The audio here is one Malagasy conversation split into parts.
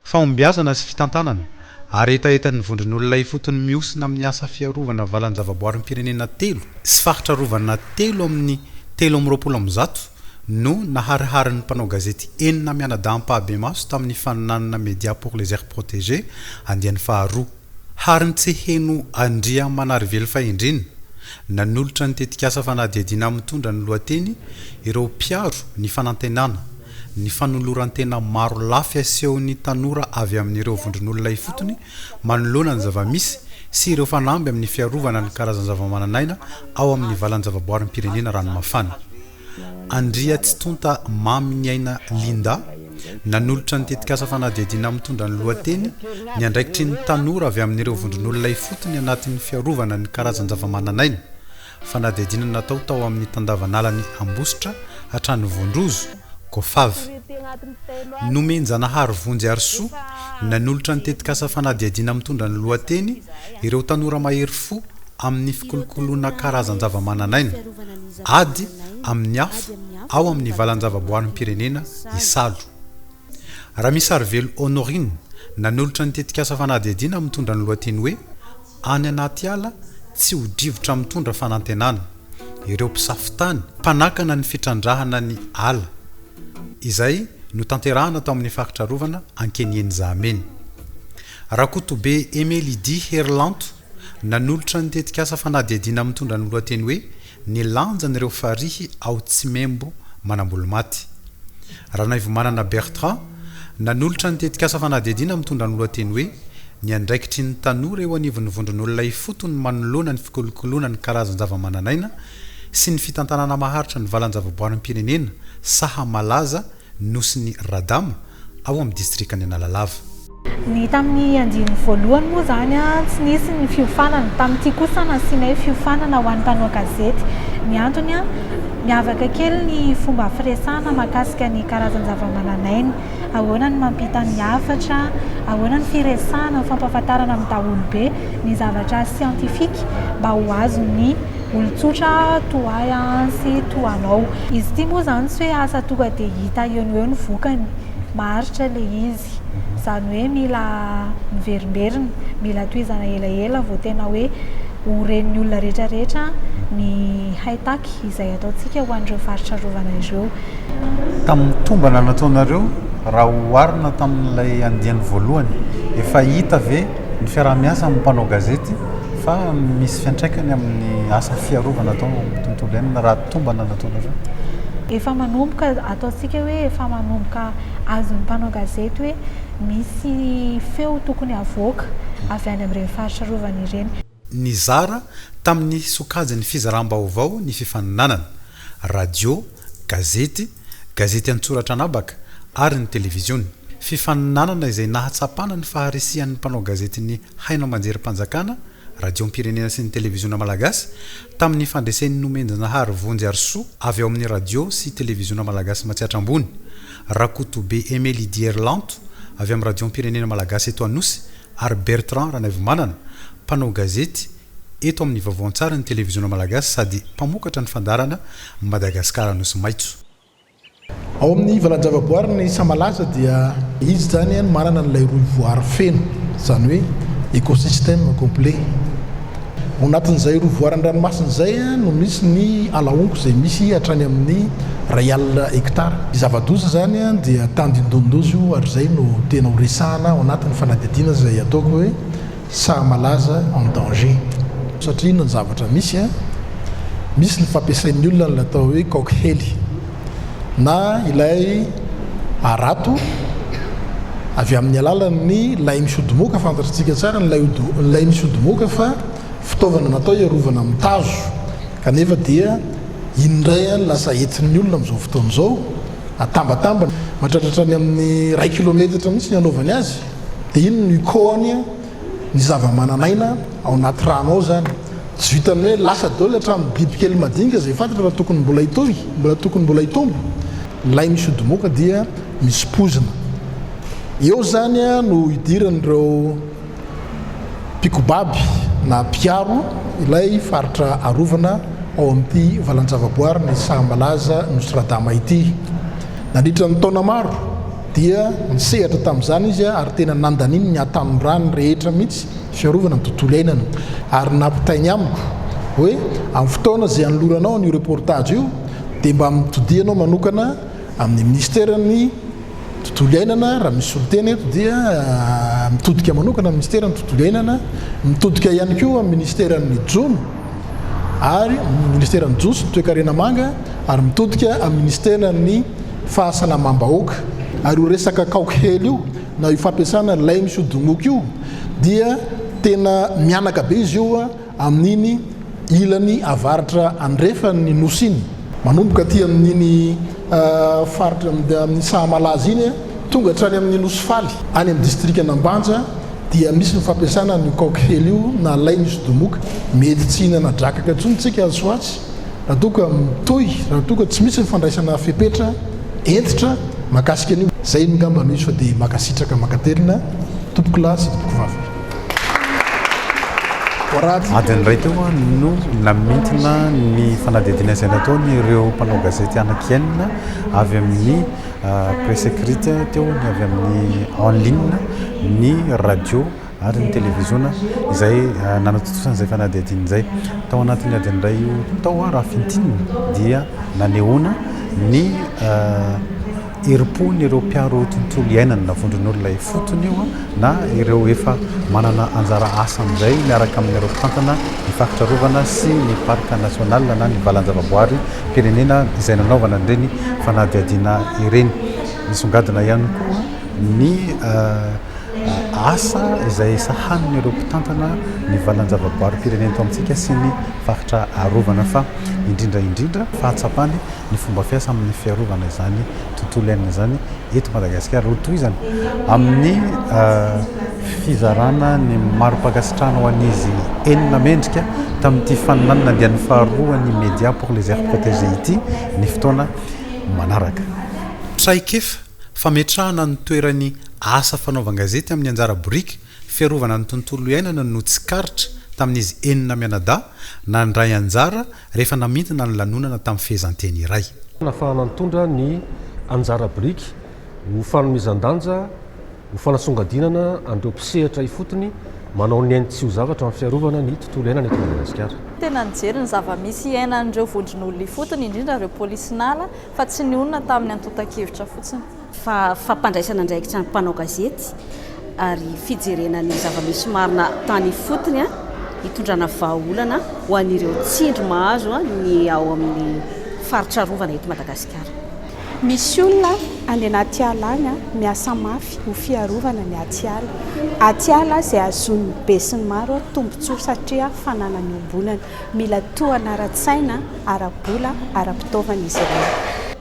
Fahombiazana sy fitantanana ary hetahetan'ny vondron'olona ifotony mihosina amin'ny asa fiarovana valan-javaboarim-pirenena telo sy faritra arovana telo amin'ny 123 no nahariharin'ny mpanao gazety enina mianadahy ampahabemaso tamin'ny faninanana Médias pour les aires protégées andiany faharoa. Harintseheno Andriamanarivelo Fahendrena, nanolotra ny tetikasa fanadihadiana mitondra ny lohateny Ireo mpiaro ny fanantenana, ny fanoloran-tena maro lafy asehon'ny tanora avy amin'ireo vondron'olona ifotony manoloana ny zava-misy sy ireo fanamby amin'ny fiarovana ny karazan-javamananaina ao amin'ny valan-javaboarim-pirenena Ranomafana. Andriatsitonta Maminiaina Linda, nanolotra ny tetikasa fanadihadiana mitondra ny lohateny Ny andraikitry ny tanora avy amin'ireo vondron'olona ifotony anatin'ny fiarovana ny karazan-javamananaina. Fanadihadiana natao tao amin'ny tandavanalan'i Ambositra hatrany Vondrozo, Gofav. Nomen-janahary Vonjy Harisoa, nanolotra ny tetikasa fanadihadiana mitondra ny lohateny Ireo tanora mahery fo amin'ny fikolokoloana karazan-javamananaina, ady amin'ny afo ao amin'ny valan-javaboarim-pirenena Isalo. Ramisarivelo Honorine, nanolotra ny tetikasa fanadihadiana mitondra ny lohateny hoe Any anaty ala tsy ho drivotra mitondra fanantenana, ireo mpisafo tany mpanakana ny fitrandrahana ny ala, izay notanterahana tao amin'ny faritra arovana Ankeniheny Zahamena. Rakotobe Aimé Lydie Herilanto, nanolotra ny tetikasa fanadihadiana mitondra ny lohateny hoe Ny lanjan'ireo farihy ao Tsimembo Manambolomaty. Ranaivomanana Bertrand, nanolotra ny tetikasa fanadihadiana mitondra ny lohateny hoe Ny andraikitry ny tanora eo anivon'ny vondron'olona ifotony manoloana ny fikolokoloana ny karazan-javamananaina sy ny fitantanana maharitra ny valan-javaboarim-pirenena Sahamalaza Nosin'i Radama, ao amin'ny distrikan'i Analalava. Ny tamin'ny andiany voalohany moa izany tsy nisy ny fiofanana, tamin'ity kosa nasianay fiofanana ho an'ny mpanao gazety. Ny antony, miavaka kely ny fomba firesahana mahakasika ny karazan-javamananaina, ahoana ny mampita ny hafatra, ahoana ny firesahana, ny fampahafantarana amin'ny daholobe ny zavatra siantifika mba ho azon'ny olon-tsotra toa ahy sy toa anao. Izy ity moa izany tsy hoe asa tonga dia hita eo no eo ny vokany, maharitra ilay izy. Izany hoe mila miverimberina, mila tohizana elaela vao tena hoe ho ren'ny olona rehetra rehetra ny haitaky izay ataontsika ho an'ireo faritra arovana ireo. Tamin'ny tombana nataonareo, raha oharina tamin'ilay andiany voalohany, efa hita ve ny fiaraha-miasa amin'ny mpanao gazety fa misy fiantraikany amin'ny asa fiarovana atao amin'ny tontolo iainana raha tombana nataonareo? Efa manomboka, ataontsika hoe efa manomboka azon'ny mpanao gazety hoe misy feo tokony havoaka avy any amin'ireny faritra arovana ireny. Nizara tamin'ny sokajin'ny fizaram-baovao ny fifaninanana, radio, gazety, gazety an-tsoratra an'habaka ary ny televiziona. Fifaninanana izay nahatsapana ny faharisihan'ny mpanao gazetin'ny haino aman-jerim-panjakana, radiom-pirenena sy ny televiziona malagasy, tamin'ny fandresen'i Nomenjanahary Vonjy Harisoa avy ao amin'ny radio sy televiziona malagasy Matsiatra Ambony, Rakotobe Aimé Lydie Herilanto avy amin'ny radiom-pirenena malagasy eto Anosy ary Bertrand Ranaivomanana, mpanao gazety eto amin'ny Vaovao an-tsary ny Televiziona Malagasy sady mpamokatra ny fandaharana Madagasikara Nosy Maitso. Ao amin'ny valan-javaboary ny Samalaza dia izy izany no manana an'ilay rohy voary feno, izany hoe écosystème complet. Ao anatin'izay rohy voary an-dranomasina izay no misy ny ala honko izay misy hatrany amin'ny iray alina hektara. Ny zava-doza izany dia tandindon-doza io ary izay no tena ho resahana ao anatin'ny fanadihadiana izay ataoko hoe Sahamalaza en danger. Satria inona ny zavatra misy an? Misy ny fampiasain'ny olona ny atao hoe kaoky hely na ilay harato avy amin'ny alalan'ny lay misy odimoka, fantatritsika tsara ny lay misy odimoka fa fitaovana natao hiarovana amin'ny tazo kanefa dia iny indray an lasa entin'ny olona amin'izao fotoana izao atambatambany mahatratra hatrany amin'ny iray kilometatra mihitsy ny anaovany azy. Dia iny no ikohany ny zava-manan'aina ao anaty rano ao izany. Tsy vitan'ny hoe lasa daholo hatramin'ny bibikely madinika izay fantatra fa tokony mbola hitohy, mbola tokony mbola hitombo. Ilay misy odimoka dia misy poizina. Eo izany no idiran'ireo mpikobaby na mpiaro ilay faritra arovana ao amin'ity valan-javaboarin'i Sahamalaza Nosy Radama ity. Nandritra ny taona maro. Dia nisehatra tamin'izany izy ary tena nandaniany ny hatanorany rehetra mihitsy fiarovana ny tontolo iainana. Ary nampitainy amiko hoe amin'ny fotoana izay hanoloranao an'io reportage io dia mba mitodiha ianao manokana amin'ny minisiteran'ny tontolo iainana, raha misy solontena eto dia mitodika manokana amin'ny minisiteran'ny tontolo iainana, mitodika ihany koa amin'ny minisiteran'ny jono ary minisiteran'ny jono sy ny toekarena manga ary mitodika amin'ny minisiteran'ny fahasalamam-bahoaka. Ary io resaka kaokhely io na io fampiasana lay misy odimoka io dia tena mihanaka be izy io amin'iny ilany avaratra andrefan'ny nosy iny, manomboka aty amin'iny faritra amin'ny Sahamalaza iny tonga hatrany amin'ny Nosy Faly any amin'ny distrikan'Ambanja dia misy ny fampiasana an'io kaokhely io na lay misy domoka. Mety tsy hihinana drakaka intsony tsika atsy ho atsy raha toa ka mitohy, raha toa ka tsy misy ny fandraisana fepetra hentitra mahakasika an'io. Izay angamba no izy fa dia mankasitraka mankatelina tompokolahy sy tompokovavy. Adiny iray teo no namintina ny fanadihadiana izay nataon'ireo mpanao gazety anankienina avy amin'ny presse écrite teo ny avy amin'ny en ligne, ny radio ary ny televiziona izay nanatontosana izay fanadihadiana izay. Tao anatin'ny adiny iray io tao raha fintinina dia nanehoana ny herim-pon'ireo mpiaro tontolo iainana na vondron'olona ifotony io na ireo efa manana anjara asa amin'izay miaraka amin'ireo mpitantana ny faritra arovana sy ny parc national na ny valan-javaboary pirenena izay nanaovana an'ireny fanadihadiana ireny. Nisongadina ihany koa ny asa izay sahanin'ireo mpitantana ny valan-javaboarim-pirenena eto amintsika sy ny faritra arovana fa indrindra indrindra fahatsapany ny fomba fiasa amin'ny fiarovana izany tontolo iainana izany eto Madagasikara. Hotohizana amin'ny fizarana ny mari-pankasitrahana ho an'izy enina mendrika tamin'ity faninanana andiany faharoa ny Média pour les aires protégées ity ny fotoana manaraka. Traikefa, fametrahana ny toeran'ny asa fanaovan-gazety amin'ny anjara biriky fiarovana ny tontolo iainana no tsikaritra tamin'izy enina mianadahy nandray anjara rehefa namintina ny lanonana tamin'ny fehezanteny iray. Nahafahana nitondra ny anjara biriky ho fanomezan-danja, ho fanasongadinana an'ireo mpisehatra ifotony manao ny ainy tsy ho zavatra amin'ny fiarovana ny tontolo iainana eto Madagasikara. Tena nijery ny zava-misy iainan'ireo vondron'olona ifotony, indrindra ireo polisin'ala, fa tsy nionona tamin'ny antontan-kevitra fotsiny. Fa fampandraisana andraikitra ny mpanao gazety ary fijerena ny zava-misy marina tany ifotony hitondrana vahaolana ho an'ireo tsindry mahazo ny ao amin'ny faritra arovana eto Madagasikara. Misy olona any anaty ala any miasa mafy ho fiarovana ny atiala. Atiala izay ahazoan'ny besinimaro tombontsoa satria fananany iombonana. Mila tohana ara-tsaina, ara-bola, ara-pitaovana izy ireo.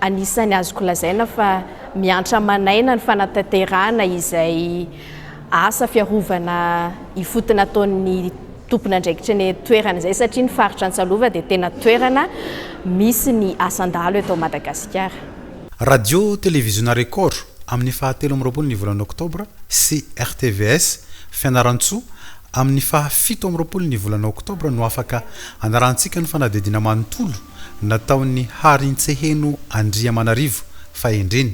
Anisan'ny azoko lazaina fa miantra aman'aina ny fanatanterahana izay asa fiarovana ifotony ataon'ny tompon'andraikitra eny an-toerana izay satria ny faritra Antsalova dia tena toerana misy ny asan-dahalo eto Madagasikara. Radio Televiziona Record amin'ny faha 23 ny volana oktobra sy RTVS Fianarantsoa Amin'ny faha 27 ny volana oktobra no afaka anarahantsika ny fanadihadiana manontolo nataon'i Harintseheno Andriamanarivo Fahendrena.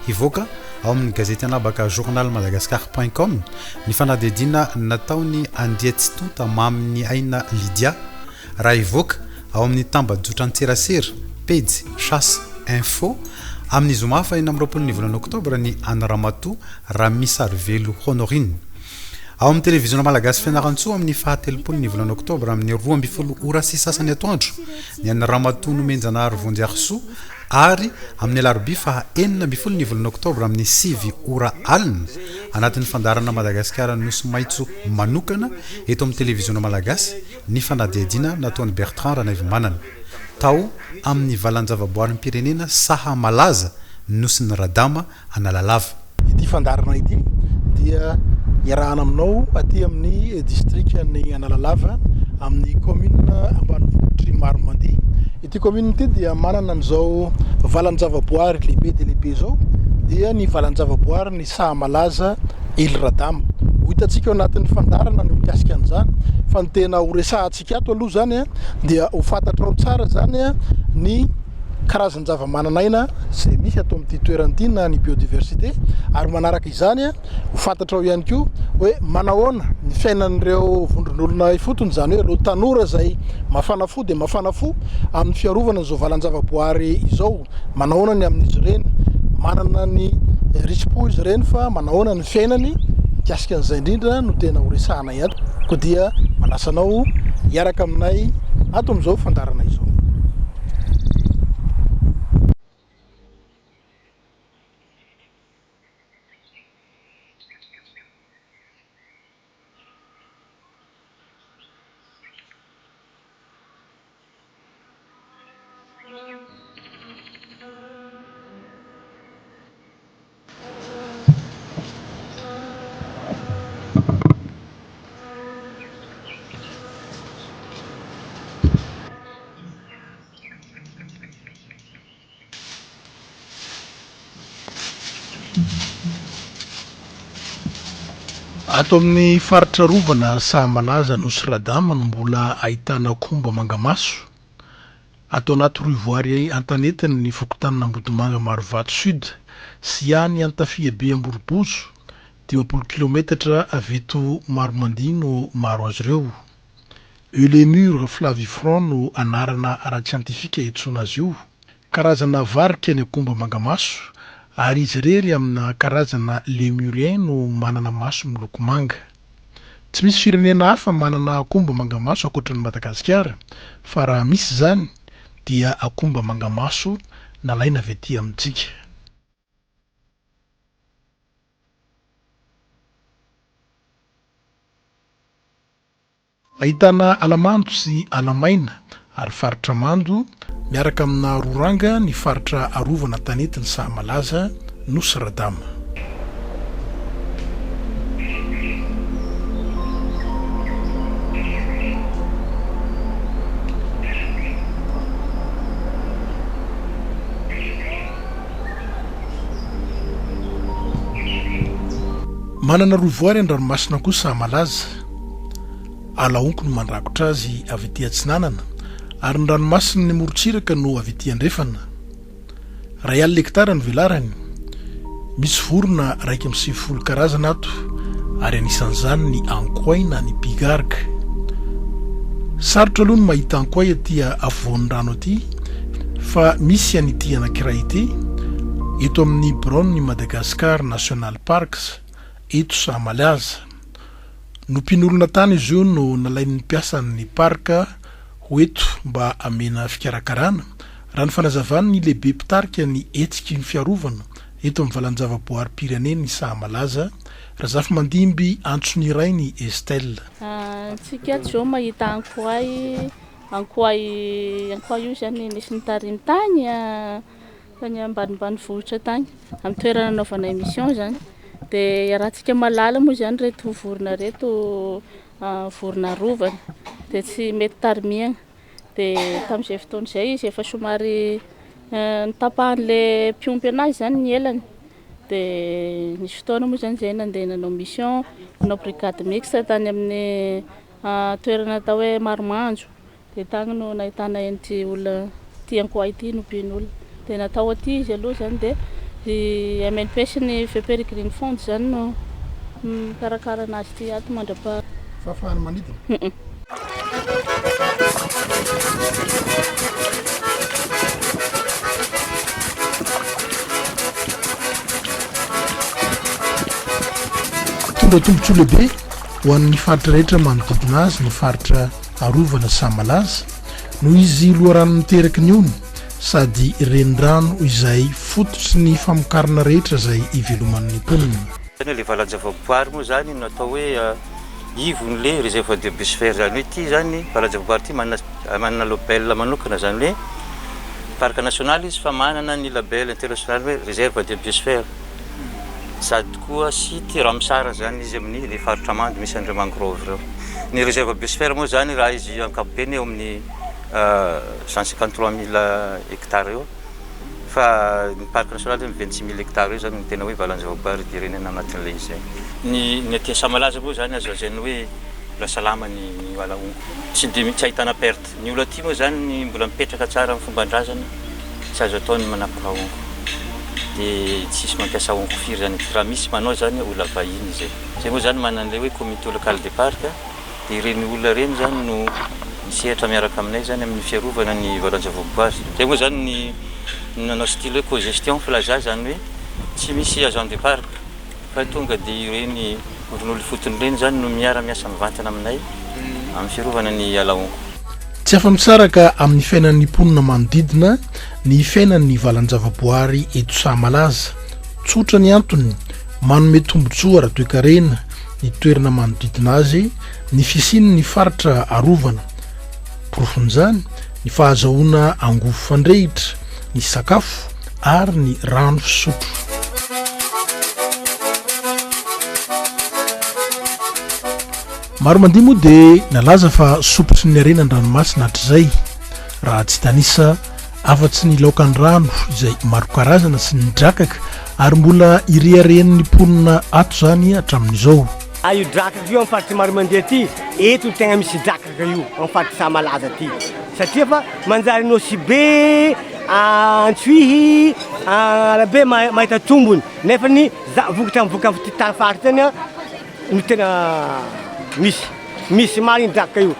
Hivoaka ao amin'ny gazety an'habaka Journal Madagascar point com ny fanadihadiana nataon'i Andriatsitonta Maminiaina Lydia raha hivoaka ao amin'ny tambajotran-tserasera, pejy Chasse Info, amin'ny zoma faha 26 ny volana oktobra ny an'i Ramatoa Ramisarivelo Honorine. Ao amin'ny Televiziona Malagasy Fianarantsoa amin'ny faha 30 ny volana oktobra amin'ny 12 ora sy sasany atoandro ny an'i Ramatoa Nomenjanahary Vonjiarisoa ary amin'ny alarobia faha 16 ny volana oktobra amin'ny 9 ora alina anatin'ny fandaharana Madagasikara Nosy Maitso manokana eto amin'ny Televiziona Malagasy ny fanadihadiana nataon'i Bertrand Ranaivomanana tao amin'ny valan-javaboarim-pirenena Sahamalaza Nosin'i Radama Analalava. Ity fandaharana ity dia iarahana aminao aty amin'ny distrikan'i Analalava amin'ny commune ambanivohitr'i Maromandia. Ity commune ity dia manana an'izao valan-javaboary lehibe dia lehibe izao dia ny valan-javaboarin'i Sahamalaza Ely Radama. Ho hitantsika ao anatin'ny fandaharana ny mikasika an'izany fa ny tena ho resahantsika ato aloha izany dia ho fantatrao tsara izany ny. karazan-javamananaina izay misy ato amin'ity toerana ity na ny biodiversité ary manaraka izany ho fantatrao ihany koa hoe manahoana ny fiainan'ireo vondron'olona ifotony, izany hoe ireo tanora izay mafana fo dia mafana fo amin'ny fiarovana an'izao valan-javaboary izao. Manahoana ny amin'izy ireny? Manana ny risi-po izy ireny fa manahoana ny fiainany? Mikasika an'izay indrindra no tena horesahanay ato, koa dia manasa anao hiaraka aminay ato amin'izao fandaharana izao. Ato amin'ny faritra arovana Sahamalaza Nosy Radama no mbola ahitana komba mangamaso. Ato anaty rohivoary an-tanetiny ny fokontanin'Ambodimanga Marovato Sud sy any Antafiabe Amborobozo, 50 kilometatra avy eto Maromandia no maro azy ireo. Eulemur flavifrons no anarana ara-tsiantifika iantsoana azy io. Karazana varika ny akomba mangamaso, ary izy irery amina karazana lémurien no manana maso miloko manga. Tsy misy firenena hafa manana akomba mangamaso ankoatra an'i Madagasikara, fa raha misy izany dia akomba mangamaso nalaina avy aty amintsika. Ahitana ala mando sy ala maina ary faritra mando miaraka amina roranga ny faritra arovana an-tanetin'i Sahamalaza, Nosy Radama. Manana rohivoary an-dranomasina koa Sahamalaza. Ala honko no mandrakotra azy avy ety atsinanana ary ny ranomasin'ny morontsiraka no avy ety andrefana. 1 alina hektara ny velarany. Misy vorona 91 karazana ato ary anisan'izany ny ankoay na ny pygargue. Sarotra aloha ny mahita ankoay aty afovoan'ny rano aty fa misy an'ity anankiray ity eto amin'ny biraon'ny Madagascar National Parks eto Sahamalaza. Nompian'olona tany izy io no nalain'ny mpiasan'ny parc ho eto mba hamena fikarakarana, raha ny fanazavan'ny lehibe mpitarika ny hetsiky ny fiarovana eto amin'ny valan-javaboarim-pirenen'i Sahamalaza, Razafimandimby Antsonirainy Estelle. Antsika ato zao mahita ankoay, ankoay, ankoay io zany nisy nitarimy tany Tany ambanimbanivohitra tany, amin'ny toerana nanaovana émission izany. Dia iarahantsika mahalala moa izany ireto vorona ireto vorona arovana, dia tsy mety tarimiana. Dia tamin'izay fotoana izay izy efa somary notapahan'ilay mpiompy anazy izany ny elany. Dia nisy fotoana moa izany izahay nandeha nanao mission, nanao brigade mixte tany amin'ny toerana atao hoe Maromanjo. Dia tagny no nahitana an'ity olona ity ankoay ity nompian'olona. Dia natao aty izy aloha izany dia ny MNP sy ny VPR Green Fund izany no mikarakara anazy ity ato mandrapaha. Fahafahana manidina. Mitondra tombontsoa lehibe ho an'ny faritra rehetra manodidina azy ny faritra Arovana Sahamalaza, noho izy loharano miteraky ny ony sady renirano izay fototry ny famokarana rehetra izay iveloman'ny mponina. Zany hoe le valan-javaboary moa zany no atao hoe ivon'le réserve de biosphère, zany hoe ity zany valan-javaboary ity manana manana label manokana zany hoe parc national izy fa manana ny label international hoe réserve de biosphère. Sady koa site Ramsar zany izy amin'ny le faritra mando misy an'ireo mangrove ireo. Ny réserve biosphère moa zany raha izy ankapobeny eo amin'ny 153 mille hectares eo fa ny parc national zany 26 mille hectares eo zany no tena hoe valan-javaboarim-pirenena anatin'ilay izy zay. Ny ny aty Sahamalaza moa zany azo lazaina hoe mbola salama ny ny ala honko. Tsy dia tsy ahitana perte. Ny olo aty moa zany mbola mipetraka tsara amin'ny fomban-drazana. tsy azo atao ny manapaka honko. Dia tsisy mampiasa honko firy zany aty. Raha misy manao zany olona vahiny izay. Zay moa zany manana an'ilay hoe comité local de parc dia ireny olona ireny zany no misehatra miaraka aminay zany amin'ny fiarovana ny valan-javaboary. Zay moa zany ny nanao style hoe co-gestion filaza zany hoe tsy misy agent de parc fa tonga dia ireny vondron'olo ifotony ireny zany no miara-miasa mivantana aminay amin'ny fiarovana ny ala honko. Tsy afa-misaraka amin'ny fiainan'ny mponina manodidina ny fiainan'ny valan-javaboary eto Sahamalaza. Tsotra ny antony, manome tombontsoa ara-toekarena ny toerana manodidina azy ny fisian'ny faritra arovana. Porofon'izany ny fahazahoana angovo fandrehitra, ny sakafo ary ny rano fisotro. Maro mandihy moa dia nalaza fa sompitry ny harena an-dranomasina hatrizay, raha tsy hitanisa afa-tsy ny laokan-drano izay maro karazana sy ny drakaka ary mbola ireharehan'ny mponina ato izany hatramin'izao. Ah io drakaka io amin'ny faritry Maromandia aty, eto no tegna misy drakaka io amin'ny faritry Sahamalaza aty satria fa manjary Nosy Be, Antsohihy, Arabe mahita tombony nefa ny vokatra mivoaka avy aty faritra any no tena misy, misy marigny drakaka io,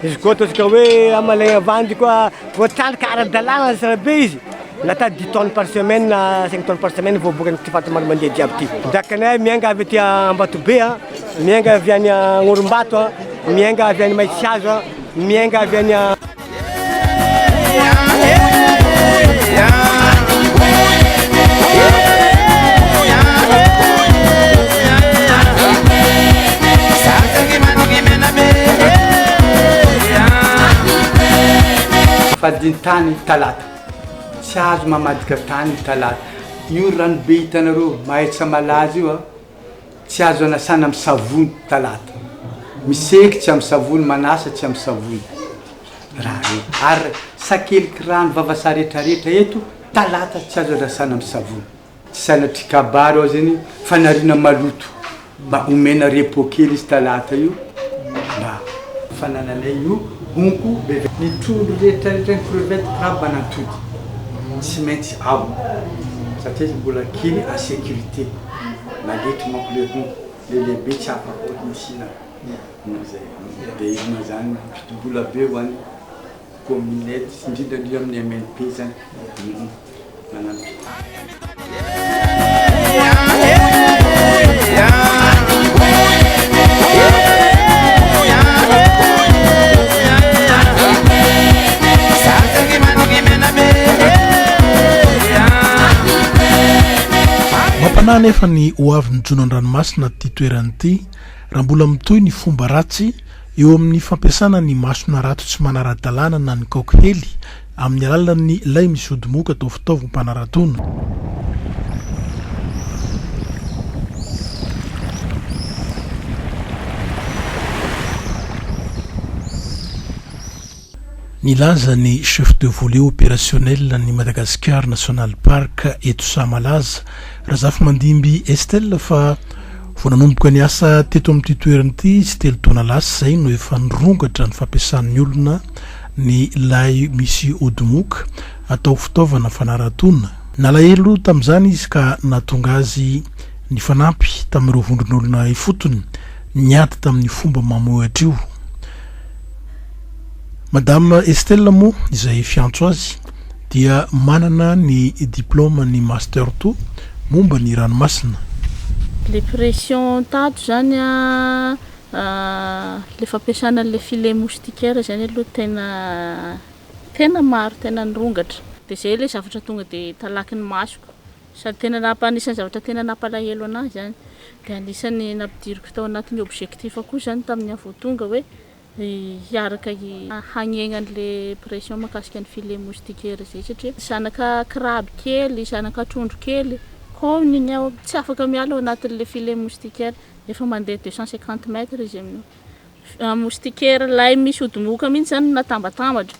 izy koa ataontsika hoe amalaigna vandy koa voatrandraka ara-dalàna tsara be izy na dix tonnes par semaine na cinq tonnes par semaine vao aboakany ty faritra Maromandia jiaby ty, drakanay miainga avy aty Ambatobe a, miainga avy any Agnorombato a, miainga avy any Mahitsihazo a, miainga avy any. Fadin-tany talata. Tsy azo mamadika tany talata. Io ranobe hitanareo mahaitsa malaza io a. Tsy azo anasana amin'ny savony talata. Miseky tsy amin'ny savony, manasa tsy amin'ny savony. Raha io. Ary sakeliky rano vavasaha retraretra eto, talata tsy azo anasana amin'ny savony. Tsy sanatria kabary ao zegny, fanariana maloto. Mba omena repos kely izy talata io, mba fanananay io honko be. Ny trondro retraretra, ny crevette, crabe, manantody, tsy maintsy ao satria izy mbola kely en sécurité. Maletry manko le honko, le lehibe tsy afaka ao mihinana noho zay. De izy moa zany mampidi-bola be ho an'ny commune eto, indrindra indrindra amin'ny MNP zany manampy. Mampanahy anefa ny ho avin'ny jono an-dranomasina ity toerana ity raha mbola mitohy ny fomba ratsy eo amin'ny fampiasana ny mason'harato tsy manara-dalàna na ny kaoky hely amin'ny alalan'ny lay misy odimoka atao fitaovam-panaratoana. Nilaza ny Chef de volet opérationnel an'ny Madagascar National Park eto Sahamalaza, Razafimandimby Estelle fa vao nanomboka ny asa teto amin'ity toerana ity izy telo taona lasa izay no efa nirongatra ny fampiasan'ny olona ny lay misy odimoka atao fitaovana fanaratoana. Nalahelo tamin'izany izy ka nahatonga azy nifanampy tamin'ireo vondron'olona ifotony niady tamin'ny fomba mamohehatra io. Madame Estelle moa izay fiantso azy dia manana ny diplaoman'ny Master Two momba ny ranomasina. Le pression tato zany a, le fampiasana an'le filet moustiquaire zany aloha tena tena maro, tena nirongatra. De zay le zavatra tonga de talaky ny masoko. Sady tena nampa- anisan'ny zavatra tena nampalahelo anahy zany. De anisan'ny nampidiriko tao anatin'ny objectif koa zany tamin'ny aho vao tonga hoe hiaraka hagnegna an'le pression mahakasika ny filet moustiquaire zay satria zanaka crabe kely, zanaka trondro kely kaony ny ao tsy afaka miala ao anatin'le filet moustiquaire efa mandeha 250 mètres izy amin'io. Moustiquaire lay misy odimoka mihitsy zany no natambatambatra.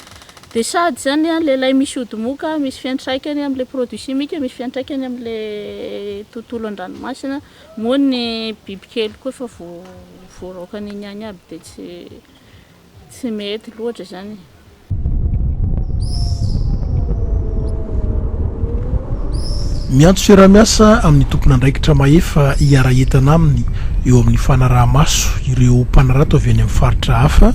Dia sady zany an, le lay misy odimoka misy fiantraikany am'le produit chimique, misy fiantraikany am'le tontolo an-dranomasina, moa ny bibikely koa efa voaraokan'iny ihany aby dia tsy tsy mety loatra zany e. Miantso fiaraha-miasa amin'ny tompon'andraikitra mahefa hiara-hientana aminy eo amin'ny fanaraha-maso ireo mpanarato avy any amin'ny faritra hafa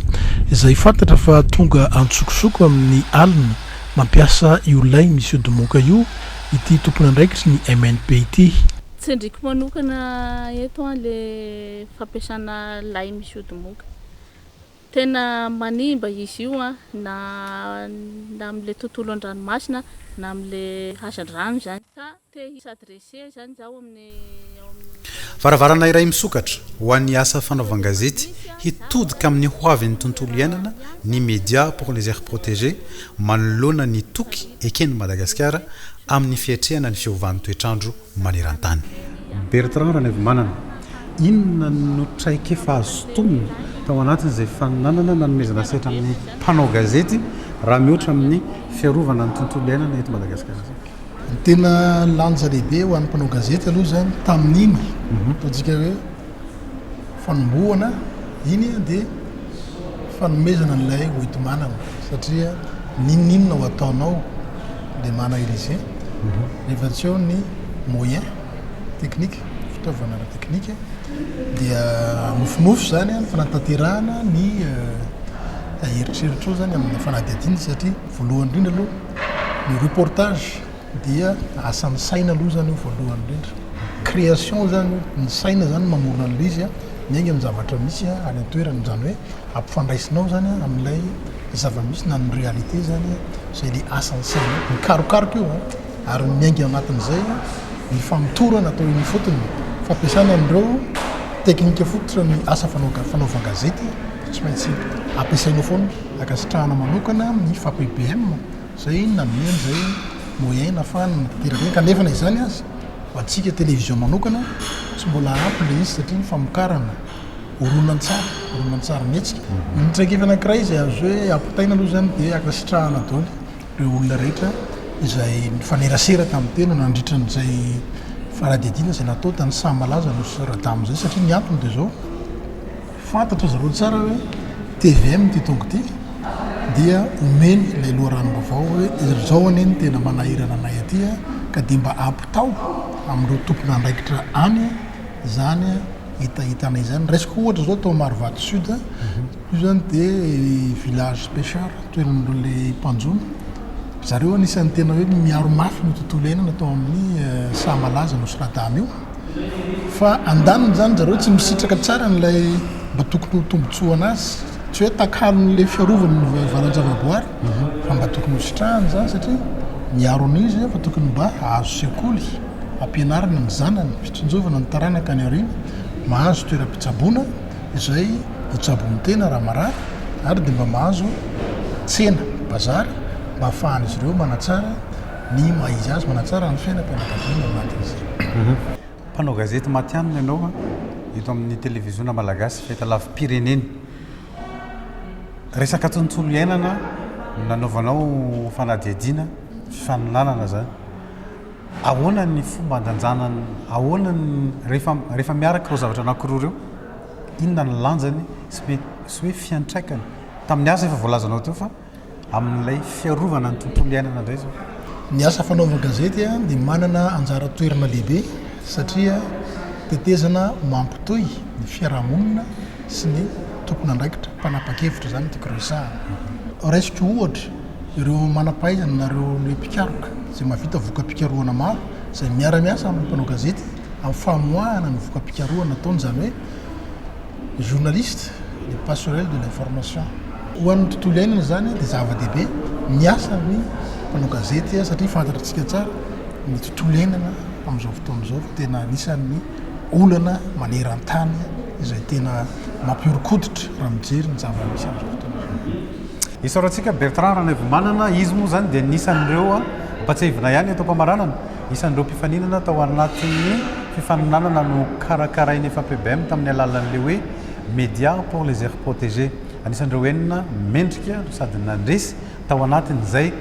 izay fantatra fa tonga antsokosoko amin'ny alina mampiasa io lay misy odimoka io ity tompon'andraikitry ny MNP ity. Tsindriko manokana eto an le fampiasana lay misy odimoka. Tena manimba izy io an, na na amin'ilay tontolo an-dranomasina na amin'ilay hazandrano izany. Ka te hi-s'adresser izany izaho amin'ny ao amin'ny. Varavarana iray misokatra ho an'ny asa fanaovan-gazety hitodika amin'ny hoavin'ny tontolo iainana ny Médias pour les aires protégées manoloana ny toky eken'i Madagasikara amin'ny fiatrehana ny fiovan'ny toetr'andro maneran-tany. Bertrand Ranaivomanana, Inona no traikefa azo sintomina tao anatin'izay faninanana nanomezana sehatra amin'ny mpanao gazety raha mihoatra amin'ny fiarovana ny tontolo iainana eto Madagasikara izay? Ny tena lanja lehibe ho an'ny mpanao gazety aloha izany tamin'iny, ataontsika hoe fanombohana iny dia fanomezana an'ilay hoenti-manana satria n'inon'inona ho ataonao le mana Elysée rehefa tsy eo ny moyen technique, fitaovana ara-teknika dia nofinofy izany ny fanatanterahana ny eritreritrao izany amin'ny fanadihadiana satria voalohany indrindra aloha ny reportage dia asan'ny saina aloha izany io voalohany indrindra, création izany io, ny saina izany no mamorona an'ilay izy miainga amin'ny zavatra misy any an-toerana, izany hoe ampifandraisinao izany amin'ilay zava-misy na ny réalité izany izay ilay asan'ny sainao, mikarokaroka io an, ary miainga anatin'izay ny famotorana atao eny ifotony, fampiasana an'ireo teknika fototra ny asa fanaovan-gazety tsy maintsy ampiasainao foana, ankasitrahana manokana ny FAPBM izay nanome an'izay moyen nahafahana nanatanteraka izany, kanefa na izany aza ho antsika télévision manokana tsy mbola ampy ilay izy satria ny famokarana horonantsary, horonantsary mihetsika. Ny traikefa anankiray izay azo hoe ampitaina aloha izany dia ankasitrahana daholo ireo olona rehetra izay nifanerasera tamin'ny tena nandritra an'izay fanadihadiana izay natao tany Sahamalaza Nosy Radama izay satria ny antony dia izao, fantatra zareo tsara hoe tvm ity tonga ity dia omeny ilay loharanom-baovao hoe izao anie no tena manahirana anay aty ka dia mba ampitao amin'ireo tompon'andraikitra any izany hetahetanay izany. Raisiko ohatra izao tao Marovato Sud, io izany dia village pêcheur, toeran'ireo ilay mpanjono. Zareo anisan'ny tena hoe miaro mafy ny tontolo iainana tao amin'ny Sahamalaza Nosy Radama io. Fa andaniny izany zareo tsy misitraka tsara an'ilay mba tokony ho tombontsoa anazy. Tsy hoe takalon'ilay fiarovany ny valan-javaboary fa mba tokony ho sitrahany izany satria miaro an'io izy fa tokony mba hahazo sekoly. Ampianarina ny zanany, fitsinjovana ny taranaka any aoriana, mahazo toeram-pitsaboana izay hitsabo ny tena raha marary ary dia mba mahazo tsena, bazary, mba ahafahan'izy ireo manatsara ny maha izy azy, manatsara ny fiainam-pianakaviana ao anatin'izay. Mpanao gazety matihanina ianao eto amin'ny televiziona malagasy fahitalavi-pirenena. Resaka tontolo iainana no nanaovanao fanadihadiana, fifaninanana izany. Ahoana ny fomba andanjana ny, ahoana ny, rehefa rehefa miaraka ireo zavatra anankiroa ireo, inona ny lanjany sy mety sy hoe fiantraikany? Tamin'ny asa efa voalazanao teo fa amin'ilay fiarovana ny tontolo iainana indray izao. Ny asa fanaovan-gazety dia manana anjara toerana lehibe satria tetezana mampitohy ny fiarahamonina sy ny tompon'andraikitra mpanapa-kevitra izany no tiako resahana. Raisiko ohatra ireo manam-pahaizana na ireo mpikaroka izay mahavita voka-pikarohana maro izay miara-miasa amin'ny mpanao gazety amin'ny famoahana ny voka-pikarohana ataony, izany hoe journaliste le passerelle de l'information. Ho an'ny tontolo iainana izany dia zava-dehibe ny asan'ny mpanao gazety satria fantatr'tsika tsara ny tontolo iainana amin'izao fotoana izao fa tena anisan'ny olana maneran-tany izay tena mampihoron-koditra raha mijery ny zava-misy amin'izao fotoana izao. Isaorantsika Bertrand Ranaivomanana, izy moa izany dia anisan'ireo, ampatsiahivina ihany eto am-pamaranana, isan'ireo mpifaninana tao anatin'ny fifaninanana nokarakarain'ny FAPBM tamin'ny alalan'ilay hoe Médias pour les aires protégées. Anisan'ireo enina mendrika no sady nandresy tao anatin'izay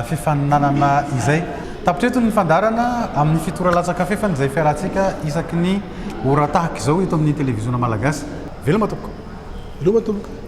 fifaninanana izay. Tapitra eto ny fandaharana amin'ny fitora latsaka fefany izay fiarahantsika isaky ny ora tahaka izao eto amin'ny televiziona malagasy. Veloma tompoko. Veloma tompoko.